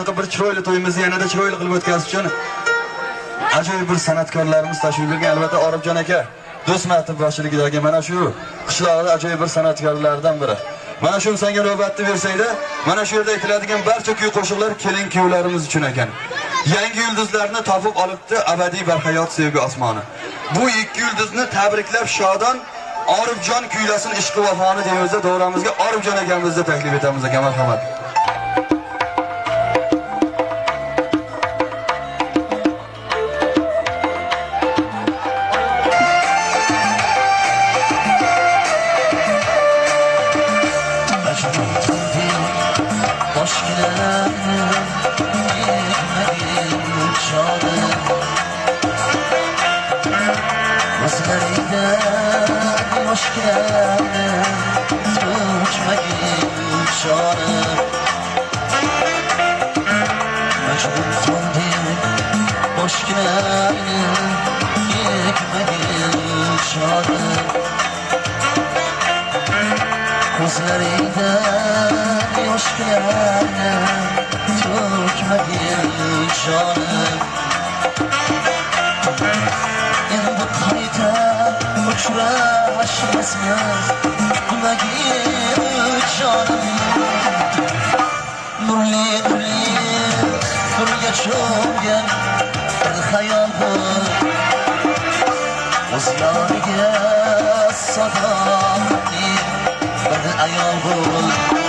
Bir chiroyli to'yimizni yanada chiroyli qilib o'tkazish uchun ajoyib bir san'atkorlarimiz tashrif buyurgan. Albatta Orifjon aka Do'stmatov boshchiligidagi mana shu qishloqda ajoyib bir san'atkorlardan biri. Mana shu insonga navbatni bersangda, mana shu yerda aytiladigan barcha kuy qo'shiqlar kelin kuyovlarimiz uchun ekan. Yangi yulduzlarni topib olibdi abadiy barhayot sevgi osmoni. Bu ikki yulduzni tabriklab shodon Orifjon kuylasin ishqi vafoni deymiz, davramizga Orifjon akamizni taklif etamiz aka, marhamat. Gözlerinden yoşlarını tökmegin canım. Endi qayta uchrashmasmiz, kutmagin canım. Nurli nurli nurga cho'mgan bir xayol bu, o'z yoniga sadoqatli bir ayol bo'l.